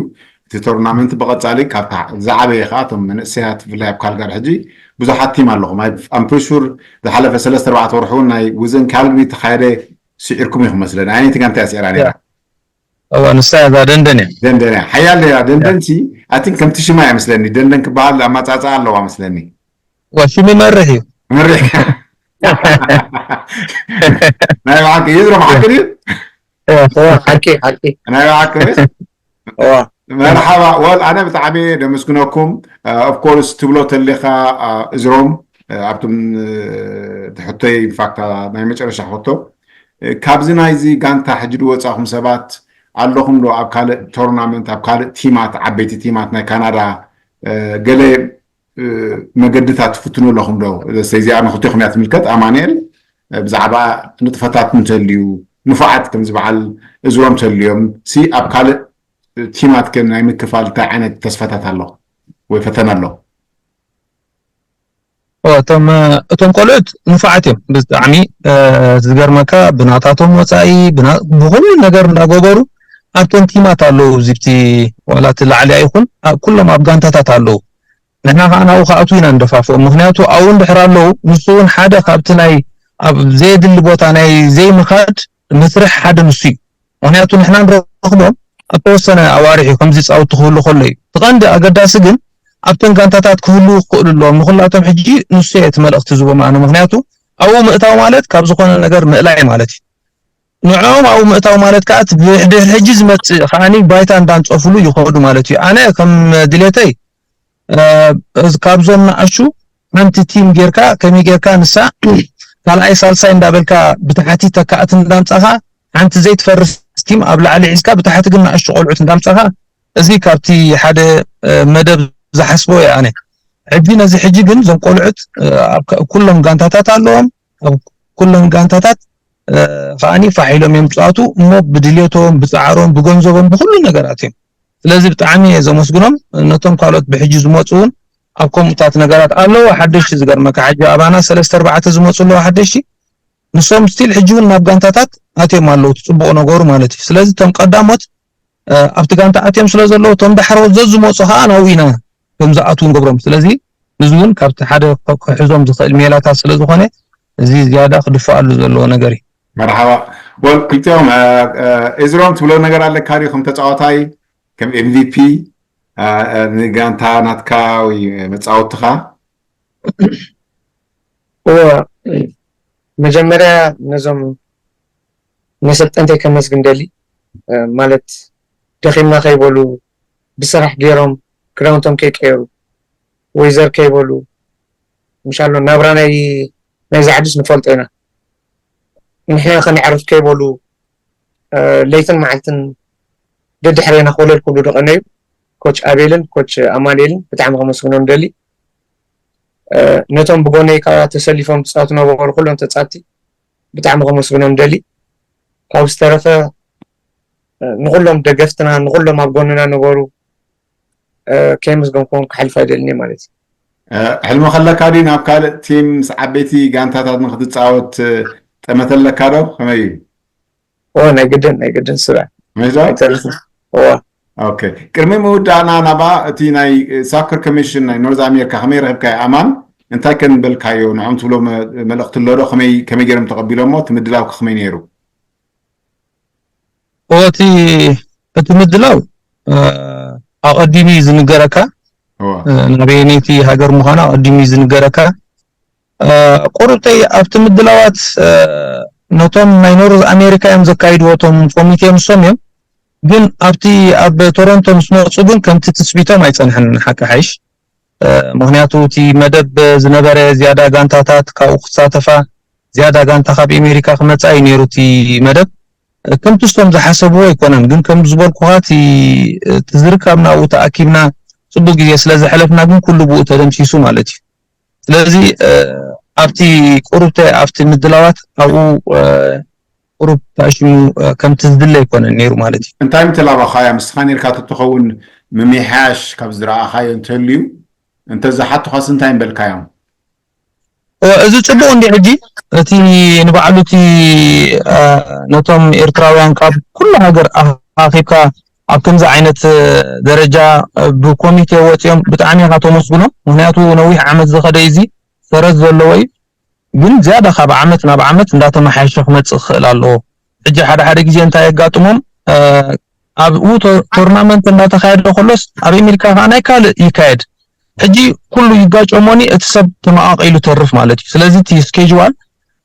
እቲ ቶርናመንት ብቐጻሊ ካብ ዝዓበየ ከዓ እቶም መንእሰያት ብፍላይ ኣብ ካልጋሪ ሕጂ ብዙሓት ቲም ኣለኹም። ኣም ፕሪሹር ዝሓለፈ ሰለስተ ኣርባዕተ ወርሒ እውን ናይ ውዝን ካልግሪ ተኻየደ ስዒርኩም ኢኹም መስለኒ። ኣየነይቲ ጋንታ እያ ስዒራ ነይራ? እዋ ንሳ እዛ ደንደን እያ። ደንደን እያ። ሓያል ነይራ። ደንደን ሲ ኣይ ቲንክ ከምቲ ሽማ እያ መስለኒ። ደንደን ክበሃል ኣማጻጽኣ ኣለዋ መስለኒ። ዋ ሽሙ መርሕ እዩ። መርሕ። ናይ ብሓቂ እዩ ዝሮ ብሓቂ ድዩ? ሓቂ ሓቂ ናይ ብሓቂ። መርሓባ። ወል ኣነ ብጣዕሚ ደመስግነኩም። ኦፍኮርስ ትብሎ ተሊኻ እዝሮም ኣብቶም ትሕቶይ ኢንፋክት ናይ መጨረሻ ሕቶ ካብዚ ናይዚ ጋንታ ሕጂ ዝወፃኹም ሰባት ኣለኹም ዶ ኣብ ካልእ ቶርናመንት ኣብ ካልእ ቲማት ዓበይቲ ቲማት ናይ ካናዳ ገለ መገድታት ትፍትኑ ኣለኹም ዶ? እዚኣ ንክልቲኹም እያ ትምልከት። ኣማንኤል ብዛዕባ ንጥፈታት እንተልዩ ንፉዓት ከምዚ በዓል እዝሮም እንተልዮም ሲ ኣብ ካልእ ቲማት ከ ናይ ምክፋል እንታይ ዓይነት ተስፋታት ኣሎ ወይ ፈተና ኣሎ? እቶም እቶም ቆልዑት ንፉዓት እዮም ብጣዕሚ። ዝገርመካ ብናታቶም ወፃኢ ብኩሉ ነገር እንዳገበሩ ኣብተን ቲማት ኣለዉ። እዚብቲ ዋላ እቲ ላዕሊ ኣይኹን ኩሎም ኣብ ጋንታታት ኣለዉ። ንሕና ከዓ ናብኡ ክኣትዉ ኢና ንደፋፍኦም። ምክንያቱ ኣብኡ እንድሕር ኣለዉ ንሱ እውን ሓደ ካብቲ ናይ ኣብ ዘየድሊ ቦታ ናይ ዘይምኻድ መስርሕ ሓደ ንሱ እዩ። ምክንያቱ ንሕና ንረኽቦም ኣብ ተወሰነ ኣዋርሕ እዩ ከምዚ ፃውቲ ክህሉ ከሎ እዩ። እቲ ቀንዲ ኣገዳሲ ግን ኣብተን ጋንታታት ክህልዉ ክኽእሉ ኣለዎም። ንኩላቶም ሕጂ ንሱ እየ እቲ መልእኽቲ ዝቦም ኣነ። ምክንያቱ ኣብኡ ምእታው ማለት ካብ ዝኾነ ነገር ምእላይ ማለት እዩ። ንዕኦም ኣብኡ ምእታው ማለት ከዓ እቲ ብድሕሪ ሕጂ ዝመፅእ ከዓኒ ባይታ እንዳንፀፉሉ ይኸዱ ማለት እዩ። ኣነ ከም ድሌተይ ካብዞም ንኣሹ ሓንቲ ቲም ጌርካ ከመይ ጌርካ ንሳ ካልኣይ ሳልሳይ እንዳበልካ ብታሕቲ ተካእቲ እንዳምፃኻ ሓንቲ ዘይትፈርስ ቲም ኣብ ላዕሊ ሒዝካ ብታሕቲ ግን ንኣሹ ቆልዑት እንዳምፃኻ እዚ ካብቲ ሓደ መደብ ዝሓስቦ እየ ኣነ። ሕጂ ነዚ ሕጂ ግን እዞም ቆልዑት ኣብ ኩሎም ጋንታታት ኣለዎም። ኣብ ኩሎም ጋንታታት ከዓኒ ፋሕ ኢሎም እዮም ዝፃወቱ እሞ ብድልየቶም ብፃዕሮም ብገንዘቦም ብኩሉ ነገራት እዮም። ስለዚ ብጣዕሚ እየ ዘመስግኖም። ነቶም ካልኦት ብሕጂ ዝመፁ እውን ኣብ ከምኡታት ነገራት ኣለዎ። ሓደሽቲ ዝገርመካ ሕጂ ኣባና ሰለስተ ኣርባዕተ ዝመፁ ኣለዎ ሓደሽቲ። ንሶም ስቲል ሕጂ እውን ናብ ጋንታታት ኣትዮም ኣለዉ። እቲ ፅቡቕ ነገሩ ማለት እዩ። ስለዚ እቶም ቀዳሞት ኣብቲ ጋንታ ኣትዮም ስለ ዘለዉ እቶም ዳሕረዎት ዘዝመፁ ከዓ ናብኡ ኢና ከም ዝኣትዉ ንገብሮም። ስለዚ እዚ እውን ካብቲ ሓደ ክሕዞም ዝኽእል ሜላታት ስለ ዝኾነ እዚ ዝያዳ ክድፈኣሉ ዘለዎ ነገር እዩ። መርሓባ። ወል ክልቲኦም እዝሮም ትብሎ ነገር ኣለካ ድዩ ከም ተፃዋታይ ከም ኤምቪፒ ንጋንታ ናትካ ወይ መፃወትኻ? እወ መጀመርያ ነዞም መሰልጠንተይ ከመስግን ደሊ ማለት ደኺምና ከይበሉ ብስራሕ ገይሮም ክዳውንቶም ከይቀየሩ ወይዘር ከይበሉ ምሻሎ ናብራ ናይ ናይዚ ዓድስ ንፈልጦ ኢና ንሕና ከነዕርፍ ከይበሉ ለይትን መዓልትን ደድሕሬና ኮለል ክብሉ ዝቐነዩ ኮች ኣቤልን ኮች ኣማኑኤልን ብጣዕሚ ከመስግኖም ደሊ ነቶም ብጎነይ ከዓ ተሰሊፎም ዝፃወቱ ነበሩ ኩሎም ተፃቲ ብጣዕሚ ከመስግኖም ደሊ። ካብ ዝተረፈ ንኩሎም ደገፍትና ንኩሎም ኣብ ጎንና ነበሩ ከየመስገንኩም ክሓልፍ ኣይደልን ማለት እዩ። ሕልሚ ከለካ ድዩ ናብ ካልእ ቲም ምስ ዓበይቲ ጋንታታት ንክትፃወት ጠመተ ኣለካ ዶ ከመይ እዩ? እወ ናይ ግድን ናይ ግድን ስበ መዶ ኣይተርፍን። እወ ኦኬ። ቅድሚ ምውዳእና ናባ እቲ ናይ ሳከር ኮሚሽን ናይ ኖርዝ ኣሜሪካ ከመይ ረክብካዮ ኣማን? እንታይ ከ ንበልካዮ ንዖም ትብሎ መ- መልእክቲ ኣሎ ዶ? ከመይ ከመይ ገይሮም ተቀቢሎሞ? እቲ ምድላው ከ ከመይ ነይሩ? እቲ እቲ ምድላው ኣቐዲሙ እዩ ዝንገረካ። ናበየነይቲ ሃገር ምዃና ኣቐዲሙ እዩ ዝንገረካ። ቁርብተይ ኣብቲ ምድላዋት ነቶም ናይ ኖርዝ ኣሜሪካ እዮም ዘካይድዎ እቶም ኮሚቴ ምስቶም እዮም። ግን ኣብቲ ኣብ ቶሮንቶ ምስ መፁ ግን ከምቲ ትፅቢቶም ኣይፀንሐን ሓቂ ሓይሽ። ምክንያቱ እቲ መደብ ዝነበረ ዝያዳ ጋንታታት ካብኡ ክሳተፋ ዝያዳ ጋንታ ካብ ኤሜሪካ ክመፃ እዩ ነይሩ እቲ መደብ። ከምቲ ስቶም ዝሓሰብዎ ኣይኮነን ግን ከም ዝበልኩኻ እቲ ዝርካብና ኣብኡ ተኣኪብና ፅቡቅ ግዜ ስለዘሕለፍና ግን ኩሉ ብኡ ተደምሲሱ ማለት እዩ። ስለዚ ኣብቲ ቁሩብ ኣብቲ ምድላዋት ኣብኡ ቁሩብ ተኣሽሙ ከምቲ ዝድለ ኣይኮነን ነይሩ ማለት እዩ። እንታይ ምተላባኻያ ምስኻ ነርካ ተትኸውን ምምሕያሽ ካብ ዝረኣኻዮ እንተልዩ እንተዝሓቱኻስ እንታይ ምበልካዮም? እዚ ፅቡቅ እንዲ ሕጂ እቲ ንባዕሉ እቲ ነቶም ኤርትራውያን ካብ ኩሉ ሃገር ኣኻኺብካ ኣብ ከምዚ ዓይነት ደረጃ ብኮሚቴ ወፂኦም ብጣዕሚ ኢኻ ተመስግኖ። ምክንያቱ ነዊሕ ዓመት ዝኸደ እዚ ሰረት ዘለዎ እዩ። ግን ዝያዳ ካብ ዓመት ናብ ዓመት እንዳተመሓየሸ ክመፅእ ክኽእል ኣለዎ። ሕጂ ሓደ ሓደ ግዜ እንታይ የጋጥሞም ኣብኡ ቶርናመንት እንዳተካየደ ከሎስ ኣብ ኣሜሪካ ከዓ ናይ ካልእ ይካየድ። ሕጂ ኩሉ ይጋጨሞኒ እቲ ሰብ ተመቃቂሉ ተርፍ ማለት እዩ። ስለዚ እቲ ስኬጅዋል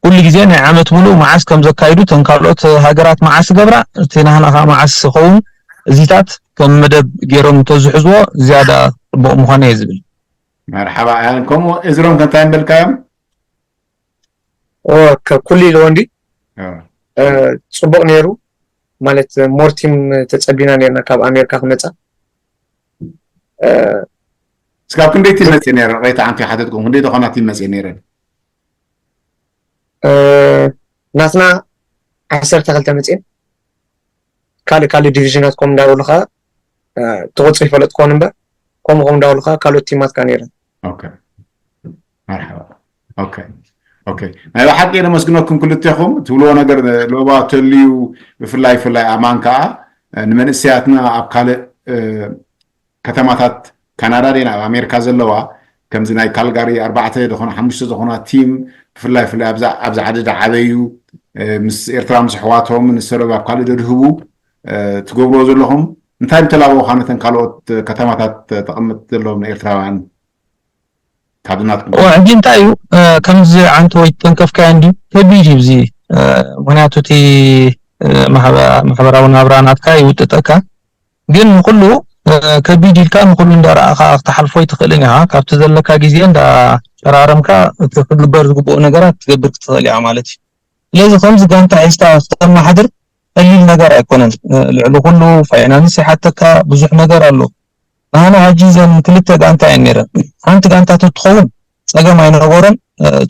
ኩሉ ግዜ ናይ ዓመት ሙሉእ መዓስ ከም ዘካይዱ ተን ካልኦት ሃገራት መዓስ ገብራ እቲ ናህና ከዓ መዓስ ዝኸውን እዚታት ከም መደብ ገይሮም እንተዝሕዝዎ ዝያዳ ፅቡቅ ምኾነ እየ ዝብል። መርሓባ ኣያን ከምኡ እዝሮም ከንታይ ንበልካዮም? ኩሉ ኢልዎ እንዲ ፅቡቅ ነይሩ ማለት ሞር ቲም ተፀቢና ነርና ካብ ኣሜሪካ ክመፃ እስካብ ክንደይ ቲም መፅእ ነረ ቀይታ ዓንቲ ሓተትኩም ክንደይ ዝኾና ቲም መፅእ ነረን? ናትና ዓሰርተ ክልተ መፅእን ካልእ ካልእ ዲቪዥናት ከም እንዳበሉ ከዓ ትቁፅር ይፈለጥ ክኾን እምበር ከምኡ ከም እንዳበሉ ከዓ ካልኦት ቲማት ከዓ ነይረን። መርሓባ ናይ ብሓቂ ነመስግነኩም ክልቴኹም ትብልዎ ነገር ሎባ ተልዩ ብፍላይ ፍላይ ኣማን ከዓ ንመንእሰያትና ኣብ ካልእ ከተማታት ካናዳ ደና ኣብ ኣሜሪካ ዘለዋ ከምዚ ናይ ካልጋሪ ኣርባዕተ ዝኾነ ሓሙሽተ ዝኾና ቲም ብፍላይ ፍላይ ኣብዚ ዓዲ ዓበዩ ምስ ኤርትራ ምስ ኣሕዋቶም ንሰረብ ኣብ ካልእ ደድህቡ ትገብርዎ ዘለኹም እንታይ ምተላበውካ ነተን ካልኦት ከተማታት ተቐምጥ ዘለዎም ንኤርትራውያን ካብ ናትኩም ሕጂ እንታይ እዩ ከምዚ ዓንተ ወይ ተንከፍካዮ እንዲ ከቢድ እዩ እዚ ምክንያቱ እቲ ማሕበራዊ ናብራ ናትካ ይውጥጠካ ግን ንኩሉ ከቢድ ኢልካ ንኩሉ እንዳረኣኻ ክትሓልፎ ኣይትኽእልን ኢኻ ካብቲ ዘለካ ግዜ እንዳ ጨራረምካ እቲ ክግበር ዝግብኦ ነገራት ትገብር ክትኽእል ኢኻ ማለት እዩ ስለዚ ከምዚ ጋንታ ሒዝካ ክተማሓድር ቀሊል ነገር ኣይኮነን። ልዕሊ ኩሉ ፋይናንስ ይሓተካ፣ ብዙሕ ነገር ኣሎ። ንሃና ሕጂ እዘን ክልተ ጋንታ እየን ነይረን። ሓንቲ ጋንታ ተትኸውን ጸገም ኣይነበሮን፣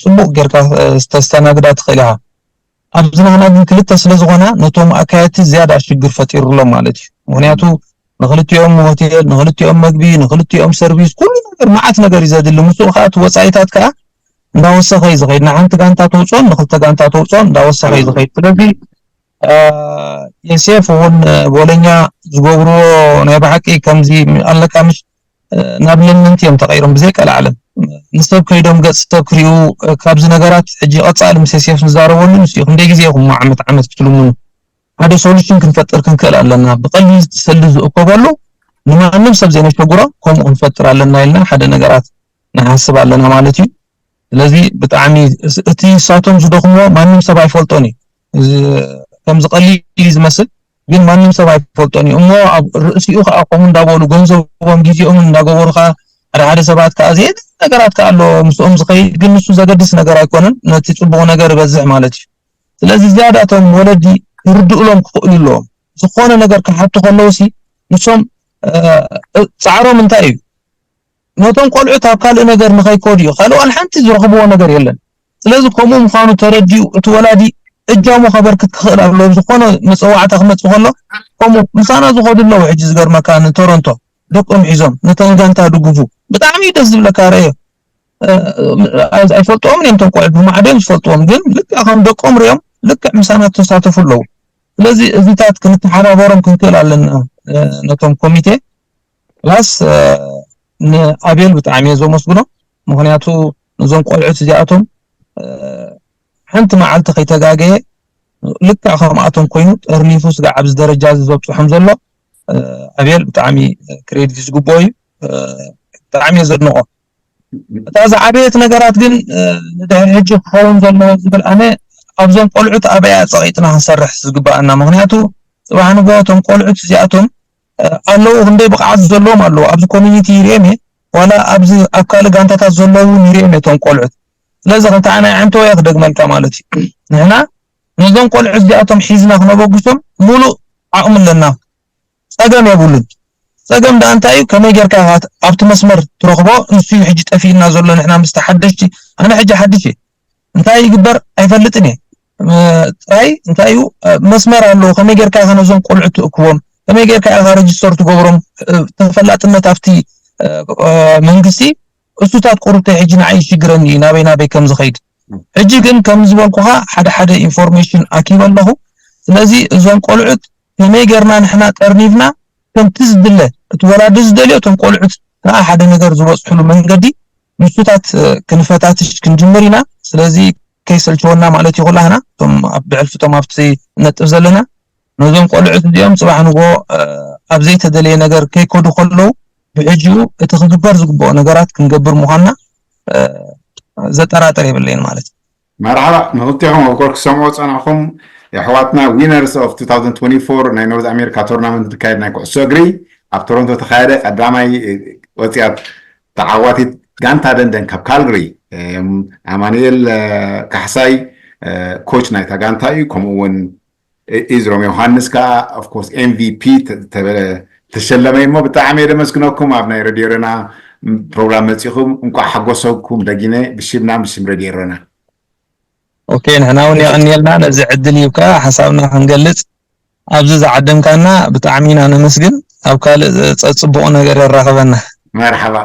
ጽቡቕ ጌርካ ተስተናግዳ ትኽእል ኢኻ። ኣብዚ ንሃና ግን ክልተ ስለ ዝኾና ነቶም ኣካየድቲ ዝያዳ ሽግር ፈጢሩሎም ማለት እዩ። ምኽንያቱ ንክልቲኦም ሆቴል፣ ንክልቲኦም መግቢ፣ ንክልቲኦም ሰርቪስ፣ ኩሉ ነገር መዓት ነገር እዩ ዘድሊ። ምስኡ ከዓ እቲ ወፃኢታት ከዓ እንዳወሰኸ እዩ ዝኸይድ ንሓንቲ ጋንታ ተውፅኦን ንክልተ ጋንታ ተውፅኦን እንዳወሰኸ እዩ ዝኸይድ ስለዚ የሴፍ እውን ቦለኛ ዝገብርዎ ናይ ብሓቂ ከምዚ ኣለካ ምሽ ናብ ለምንቲ እዮም ተቀይሮም ብዘይ ቀላዓለም ንሰብ ከይዶም ገፅ ሰብ ክሪኡ ካብዚ ነገራት ሕጂ ቀፃሊ ምስ የሴፍ ንዛረበሉ ንስ ክንደይ ግዜ ይኹም ዓመት ዓመት ክትልምኑ ሓደ ሶሉሽን ክንፈጥር ክንክእል ኣለና ብቀሊል ሰልዲ ዝእከበሉ ንማንም ሰብ ዘይነሸግሮ ከምኡ ክንፈጥር ኣለና ኢልና ሓደ ነገራት ንሓስብ ኣለና ማለት እዩ ስለዚ ብጣዕሚ እቲ ንሳቶም ዝደኽምዎ ማንም ሰብ ኣይፈልጦን እዩ ከምዚ ቀሊል እዩ ዝመስል ግን ማንም ሰብ ኣይፈልጦን እዩ እሞ ኣብ ርእሲኡ ከዓ ከምኡ እንዳበሉ ገንዘቦም ግዜኦም እንዳገበሩ ከዓ ሓደ ሓደ ሰባት ከዓ ዘየድሊ ነገራት ከዓ ኣሎ ምስኦም ዝኸይድ ግን ንሱ ዘገድስ ነገር ኣይኮነን ነቲ ፅቡቅ ነገር ይበዝሕ ማለት እዩ ስለዚ ዝያዳቶም ወለዲ ክርድእሎም ክኽእሉ ኣለዎም ዝኾነ ነገር ክሓቱ ከለውሲ ንሶም ፃዕሮም እንታይ እዩ ነቶም ቆልዑት ኣብ ካልእ ነገር ንኸይከዱ እዩ። ካልእ ዋላ ሓንቲ ዝረኽብዎ ነገር የለን። ስለዚ ከምኡ ምዃኑ ተረዲኡ እቲ ወላዲ እጃሙ ከበርክት ክኽእል ኣለዎ። ዝኾነ መጸዋዕታ ክመጽእ ከሎ ከምኡ ምሳና ዝኸዱ ኣለዉ። ሕጂ ዝገርመካ ንቶሮንቶ ደቆም ሒዞም ነቶም ጋንታ ድግፉ ብጣዕሚ እዩ ደስ ዝብለካ። ረእዮ ኣይፈልጥዎም እዮም እቶም ቆልዑት ብማዕዶም ዝፈልጥዎም ግን ልክዕ ከም ደቆም ሪኦም ልክዕ ምሳና ተሳተፉ ኣለዉ። ስለዚ እዚታት ክንተሓባበሮም ክንክእል ኣለና ነቶም ኮሚቴ ፕላስ ንኣቤል ብጣዕሚ እየ ዘመስግኖ። ምክንያቱ ነዞም ቆልዑት እዚኣቶም ሓንቲ መዓልቲ ከይተጋገየ ልክዕ ከምኣቶም ኮይኑ ጠርኒፉ ስጋዕ ኣብዚ ደረጃ እዚ ዘብፅሖም ዘሎ ኣቤል ብጣዕሚ ክሬዲት ዝግብኦ እዩ። ብጣዕሚ እየ ዘድንቆ። እታ ዝዓበየት ነገራት ግን ንድሕሪ ሕጂ ክኸውን ዘለዎ ዝብል ኣነ ኣብዞም ቆልዑት ኣበያ ፀቂጥና ክንሰርሕ ዝግባኣና። ምክንያቱ ፅባሕ ንግሆ እቶም ቆልዑት እዚኣቶም ኣለዉ ክንደይ ብቕዓት ዘለዎም ኣለዉ ኣብዚ ኮሚኒቲ ይርኦም እየ ዋላ ኣብዚ ኣብ ካልእ ጋንታታት ዘለዉ እውን ይርኦም እየ እቶም ቆልዑት። ስለዚ ከምታ ናይ ዓንተወያ ክደግመልካ ማለት እዩ። ንሕና ነዞም ቆልዑት እዚኣቶም ሒዝና ክነበግሶም ሙሉእ ዓቕሚ ኣለና። ፀገም የብሉን። ፀገም ደኣ እንታይ እዩ? ከመይ ጌርካ ኢኻ ኣብቲ መስመር ትረኽቦ? ንሱ እዩ ሕጂ ጠፊእና ዘሎ። ንሕና ምስቲ ሓደሽቲ ኣነ ሕጂ ሓድሽ እየ እንታይ ይግበር ኣይፈልጥን እየ። ጥራይ እንታይ እዩ መስመር ኣለዎ። ከመይ ጌርካ ኢኻ ነዞም ቆልዑት ትእክቦም? ከመይ ጌርካ ኢኻ ረጅስተር ትገብሮም? ተፈላጥነት ኣብቲ መንግስቲ እሱታት ቁሩብተይ ሕጂ ንዓይ ይሽግረኒ እዩ ናበይ ናበይ ከም ዝኸይድ። ሕጂ ግን ከም ዝበልኩኻ ሓደ ሓደ ኢንፎርሜሽን ኣኪበ ኣለኹ። ስለዚ እዞም ቆልዑት ከመይ ጌርና ንሕና ጠርኒፍና ከምቲ ዝድለ እቲ ወላዲ ዝደልዮ እቶም ቆልዑት ከዓ ሓደ ነገር ዝበፅሕሉ መንገዲ ንሱታት ክንፈታትሽ ክንጅምር ኢና። ስለዚ ከይሰልችወና ማለት እዩ ኩላህና እቶም ኣብ ብሕልፊ እቶም ኣብቲ ነጥብ ዘለና ነዞም ቆልዑት እዚኦም ፅባሕ ንጎ ኣብ ዘይተደለየ ነገር ከይከዱ ከለዉ ብሕጂኡ እቲ ክግበር ዝግብኦ ነገራት ክንገብር ምዃንና ዘጠራጥር የብለይን ማለት እዩ። መርሓባ ንክልቲኹም ኣብ ኮር ክሰምዖ ዝፀናሕኹም የሕዋትና winners of two thousand twenty-four ናይ ኖርዝ ኣሜሪካ ቶርናመንት ዝካየድ ናይ ኩዕሶ እግሪ ኣብ ቶሮንቶ ተካየደ ቀዳማይ ወፅያት ተዓዋቲት ጋንታ ደንደን ካብ ካልግሪ ኣማኑኤል ካሕሳይ ኮች ናይታ ጋንታ እዩ። ከምኡ እውን ኢዝሮም ዮሃንስ ከዓ ኦፍኮርስ ኤምቪፒ ተሸለመ እሞ ብጣዕሚ እየ ደመስግነኩም ኣብ ናይ ረድዮ ረና ፕሮግራም መፂኹም እንኳዕ ሓጎሰኩም ደጊነ ብሽምና ብሽም ረድዮ ረና። ኦኬ ንሕና እውን የቐንየልና ነዚ ዕድል ሂብካ ሓሳብና ክንገልፅ ኣብዚ ዝዓደምካና ብጣዕሚ ኢና ነመስግን። ኣብ ካልእ ፀፅቡቕ ነገር የራኽበና። መርሓባ